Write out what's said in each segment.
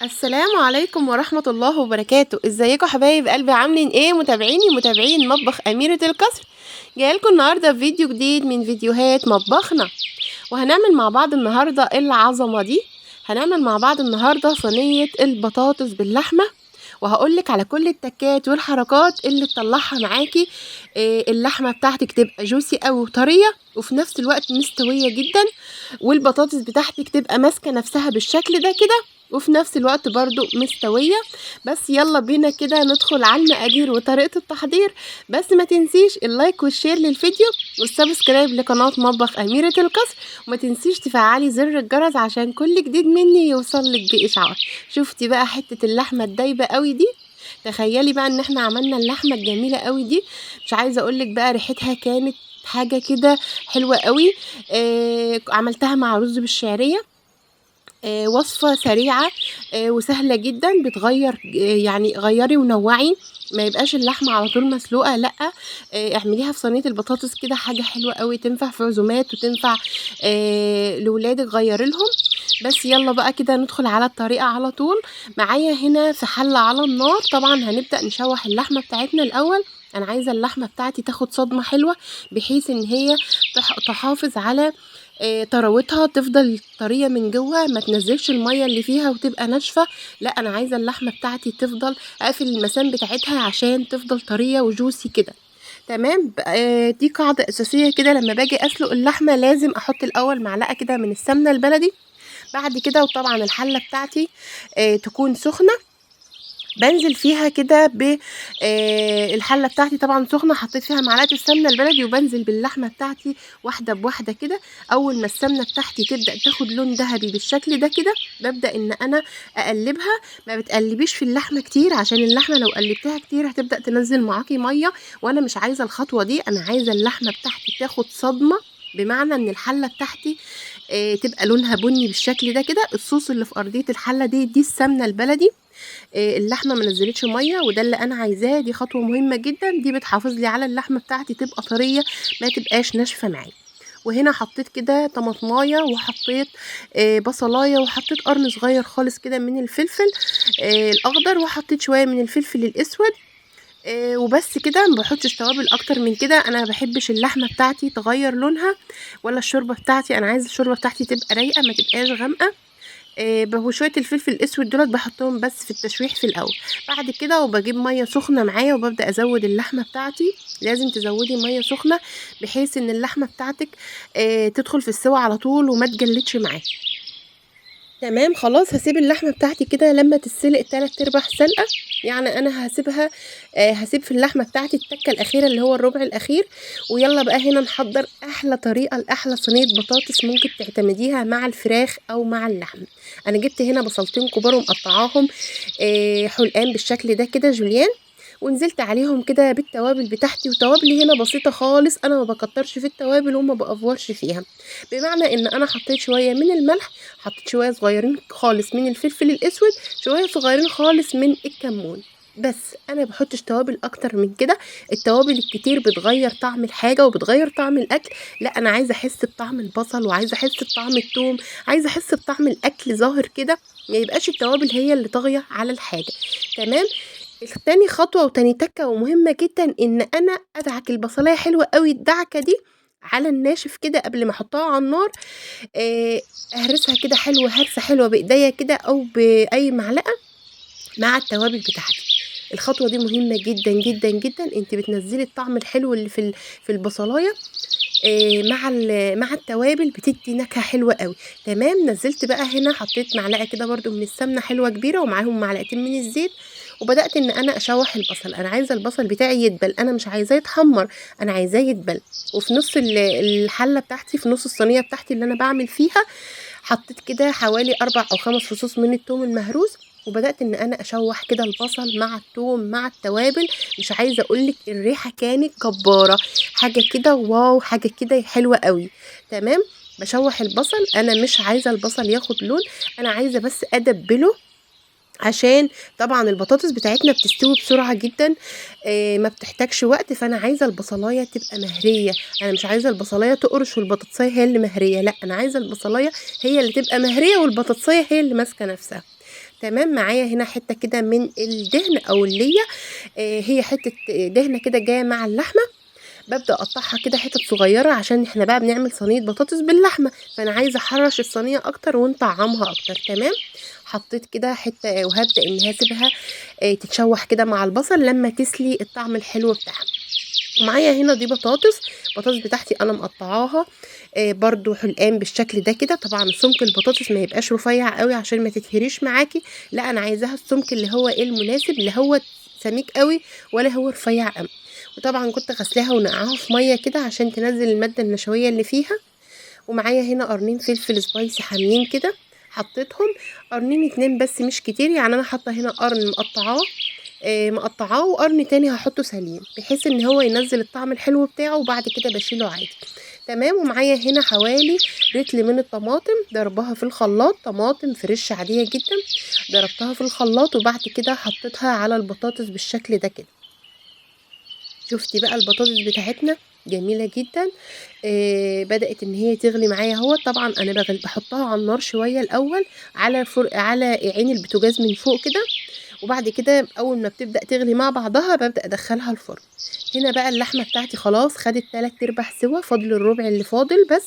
السلام عليكم ورحمة الله وبركاته. ازيكم حبايب قلبي، عاملين ايه؟ متابعيني متابعين مطبخ أميرة القصر، جايلكم النهارده في فيديو جديد من فيديوهات مطبخنا، وهنعمل مع بعض النهارده العظمة دي. هنعمل مع بعض النهارده صينية البطاطس باللحمة، وهقولك على كل التكات والحركات اللي تطلعها معاكي. اللحمة بتاعتك تبقى جوسي قوي وطرية، وفي نفس الوقت مستوية جدا، والبطاطس بتاعتك تبقى ماسكة نفسها بالشكل ده كده، وفي نفس الوقت برضو مستوية. بس يلا بينا كده ندخل على المقادير وطريقة التحضير. بس ما تنسيش ال like وال share للفيديو وال subscribe لقناة مطبخ أميرة القصر، وما تنسيش تفعلي زر الجرس عشان كل جديد مني يوصلك بإشعار. شفتي بقى حتة اللحمة الدايبة قوي دي؟ تخيلي بقى ان احنا عملنا اللحمة الجميلة قوي دي، مش عايزة اقولك بقى ريحتها كانت حاجة كده حلوة قوي. عملتها مع رز بالشعرية. وصفة سريعة، وسهلة جدا، بتغير، يعني غيري ونوعي، ما يبقاش اللحمة على طول مسلوقة، لأ، اعمليها في صينية البطاطس كده، حاجة حلوة قوي، تنفع في عزومات وتنفع، لولادك، غيري لهم. بس يلا بقى كده ندخل على الطريقة على طول. معايا هنا في حلة على النار، طبعا هنبدأ نشوح اللحمة بتاعتنا الأول. أنا عايزة اللحمة بتاعتي تاخد صدمة حلوة، بحيث إن هي تحافظ على طراوتها، تفضل طرية من جوه، ما تنزلش المية اللي فيها وتبقى ناشفة. لا، أنا عايزة اللحمة بتاعتي تفضل أقفل المسام بتاعتها عشان تفضل طرية وجوسي كده. تمام. دي قاعدة أساسية كده، لما باجي أسلق اللحمة لازم أحط الأول معلقة كده من السمنة البلدي، بعد كده وطبعا الحلة بتاعتي، تكون سخنة، بنزل فيها كده ب، الحلة بتاعتي طبعا سخنة، حطيت فيها معلقة السمنة البلدي، وبنزل باللحمة بتاعتي واحدة بواحدة كده. أول ما السمنة بتاعتي تبدأ تاخد لون ذهبي بالشكل ده كده، ببدأ إن أنا أقلبها. ما بتقلبيش في اللحمة كتير، عشان اللحمة لو قلبتها كتير هتبدأ تنزل معاكي مية، وأنا مش عايزة الخطوة دي. أنا عايزة اللحمة بتاعتي تاخد صدمة، بمعنى إن الحلة بتاعتي، تبقى لونها بني بالشكل ده كده. الصوص اللي في أرضية الحلة دي السمنة البلدي، اللحمة ما نزلتش مية، وده اللي أنا عايزاه. دي خطوة مهمة جدا، دي بتحافظ لي على اللحمة بتاعتي تبقى طرية، ما تبقاش ناشفة معايا. وهنا حطيت كده طماطمايه، وحطيت، بصلايه، وحطيت قرن صغير خالص كده من الفلفل، الأخضر، وحطيت شوية من الفلفل الأسود، وبس كده. ما بحطش توابل اكتر من كده، انا ما بحبش اللحمة بتاعتي تغير لونها ولا الشوربة بتاعتي، انا عايزه الشوربة بتاعتي تبقى رايقة ما تبقاش غامقه. وشوية الفلفل الاسود دولت بحطهم بس في التشويح في الاول. بعد كده وبجيب مية سخنة معايا وببدا ازود اللحمة بتاعتي. لازم تزودي مية سخنة بحيث ان اللحمة بتاعتك، تدخل في السوا على طول وما تجلدش معاك. تمام. خلاص هسيب اللحمة بتاعتي كده لما تتسلق 3/4 سلقه، يعني انا هسيب في اللحمة بتاعتي التكه الاخيرة اللي هو الربع الاخير. ويلا بقى هنا نحضر احلى طريقه لاحلى صينية بطاطس ممكن تعتمديها مع الفراخ او مع اللحم. انا جبت هنا بصلتين كبار ومقطعاهم، حلقان بالشكل ده كده جوليان، ونزلت عليهم كده بالتوابل بتاعتي. وتوابلي هنا بسيطة خالص، انا ما بكترش في التوابل وما بأفورش فيها، بمعنى ان انا حطيت شوية من الملح، حطيت شوية صغيرين خالص من الفلفل الاسود، شوية صغيرين خالص من الكمون، بس انا ما بحطش توابل اكتر من كده. التوابل الكتير بتغير طعم الحاجة وبتغير طعم الاكل. لا، انا عايزه احس بطعم البصل، وعايزه احس بطعم الثوم، عايزه احس بطعم الاكل ظاهر كده، ما يبقاش التوابل هي اللي طاغية على الحاجة. تمام. تاني خطوة وتاني تكه ومهمة جدا، ان انا ادعك البصلايه حلوة قوي الدعكه دي على الناشف كده قبل ما احطها على النار، اهرسها كده حلوة، هرسه حلوة بايديا كده او باي معلقه مع التوابل بتاعتي. الخطوة دي مهمة جدا جدا جدا، انت بتنزلي الطعم الحلو اللي في البصلايه، مع التوابل، بتدي نكهة حلوة قوي. تمام. نزلت بقى هنا حطيت معلقه كده برده من السمنة حلوة كبيرة، ومعاهم معلقتين من الزيت، وبدات ان انا اشوح البصل. انا عايزه البصل بتاعي يدبل، انا مش عايزاه يتحمر، انا عايزاه يدبل. وفي نص الحلة بتاعتي، في نص الصينية بتاعتي اللي انا بعمل فيها، حطيت كده حوالي 4 او 5 فصوص من التوم المهروس، وبدات ان انا اشوح كده البصل مع التوم مع التوابل. مش عايزه اقولك الريحة كانت جبارة، حاجة كده واو، حاجة كده حلوة قوي. تمام. بشوح البصل، انا مش عايزه البصل ياخد لون، انا عايزه بس ادبله، عشان طبعا البطاطس بتاعتنا بتستوي بسرعة جدا، ما بتحتاجش وقت، فانا عايزه البصلايه تبقى مهريه، انا مش عايزه البصلايه تقرش والبطاطسايه هي اللي مهريه، لا انا عايزه البصلايه هي اللي تبقى مهريه والبطاطسايه هي اللي ماسكه نفسها. تمام. معايا هنا حتة كده من الدهن او الليه، هي حتة دهنه كده جاية مع اللحمة، ببدا اقطعها كده حتت صغيرة عشان احنا بقى بنعمل صينية بطاطس باللحمه، فانا عايزه احرش الصينية اكتر ونطعمها اكتر. تمام. حطيت كده حتة وهبدا ان هسيبها تتشوح كده مع البصل لما تسلي الطعم الحلو بتاعها. ومعايا هنا دي بطاطس بتاعتي انا مقطعاها برضو حلقان بالشكل ده كده. طبعا سمك البطاطس ما يبقاش رفيع قوي عشان ما تتهريش معاكي، لا انا عايزاها السمك اللي هو ايه المناسب، اللي هو سميك قوي ولا هو رفيع قوي. وطبعا كنت غسلاها ونقعها في مية كده عشان تنزل المادة النشويه اللي فيها. ومعايا هنا قرنين فلفل spicy حاميين كده، حطيتهم قرنين 2 بس مش كتير، يعني انا حاطه هنا قرن مقطعاه وقرن تاني هحطه سليم بحيث ان هو ينزل الطعم الحلو بتاعه، وبعد كده بشيله عادي. تمام. ومعايا هنا حوالي رتل من الطماطم ضربها في الخلاط، طماطم fresh عادية جدا ضربتها في الخلاط، وبعد كده حطيتها على البطاطس بالشكل ده كده. شفتي بقى البطاطس بتاعتنا جميلة جدا، بدأت ان هي تغلي معايا اهو. طبعا انا بحطها على النار شوية الاول على على عين البوتاجاز من فوق كده، وبعد كده اول ما بتبدأ تغلي مع بعضها ببدأ ادخلها الفرن. هنا بقى اللحمة بتاعتي خلاص خدت 3/4 سوا، فاضل الربع اللي فاضل بس،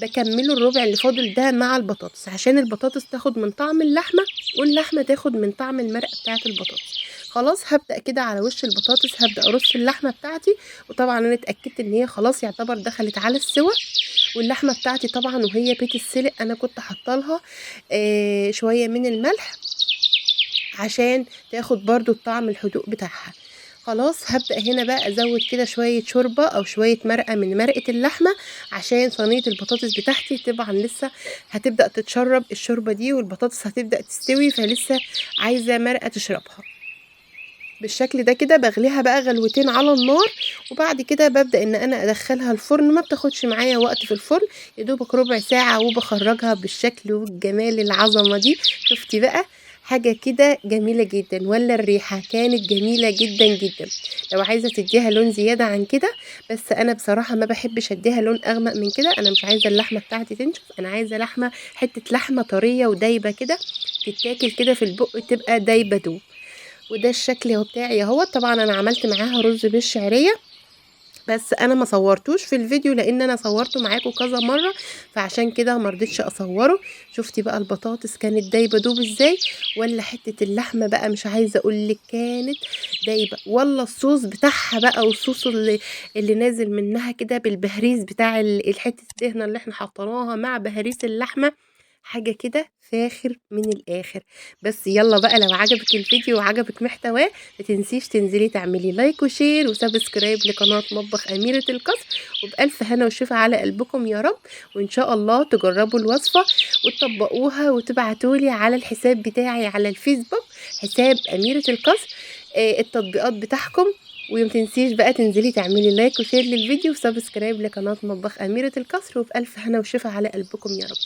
بكمله الربع اللي فاضل ده مع البطاطس عشان البطاطس تاخد من طعم اللحمة واللحمة تاخد من طعم المرقة بتاعت البطاطس. خلاص هبدأ كده على وش البطاطس هبدأ ارص اللحمة بتاعتي، وطبعا انا اتأكدت ان هي خلاص يعتبر دخلت على السوا. واللحمة بتاعتي طبعا وهي بتتسلق انا كنت حاطه لها شوية من الملح عشان تاخد برضو الطعم الهدوء بتاعها. خلاص هبدأ هنا بقى ازود كده شوية شوربة او شوية مرقة من مرقة اللحمة عشان صينية البطاطس بتاعتي طبعا لسه هتبدأ تتشرب الشوربة دي، والبطاطس هتبدأ تستوي، فلسه عايزة مرقة تشربها. بالشكل ده كده بغليها بقى غلوتين على النار، وبعد كده ببدأ ان انا ادخلها الفرن. ما بتاخدش معايا وقت في الفرن، يدوبك ربع ساعة وبخرجها بالشكل والجمال العظمة دي. شفتي بقى حاجة كده جميلة جدا، ولا الريحة كانت جميلة جدا جدا. لو عايزة تديها لون زيادة عن كده، بس انا بصراحة ما بحبش اديها لون اغمق من كده، انا مش عايزة اللحمة بتاعتي تنشف، انا عايزة لحمة، حتة لحمة طرية ودايبة كده تتاكل كده في البق تبقى دايبة دوب. وده الشكل بتاعي اهو. طبعا انا عملت معاها رز بالشعرية، بس انا ما صورتوش في الفيديو لان انا صورته معاكم كذا مرة، فعشان كده ما رضيتش اصوره. شفتي بقى البطاطس كانت دايبه دوب ازاي، ولا حتة اللحمة بقى مش عايزه اقول لك كانت دايبه، ولا الصوص بتاعها بقى والصوص اللي نازل منها كده بالبهريز بتاع الحتة الدهنه اللي احنا حطيناها مع بهريز اللحمة، حاجة كده فاخر من الاخر. بس يلا بقى، لو عجبك الفيديو وعجبك محتواه ما تنسيش تنزلي تعملي like و share و subscribe لقناه مطبخ اميره القصر، وبالف هنا وشفا على قلبكم يا رب. وان شاء الله تجربوا الوصفة وتطبقوها وتبعتولي على الحساب بتاعي على الفيسبوك، حساب اميره القصر، التطبيقات بتاعكم. وما تنسيش بقى تنزلي تعملي like و share للفيديو و subscribe لقناه مطبخ اميره القصر، وبالف هنا وشفا على قلبكم يا رب.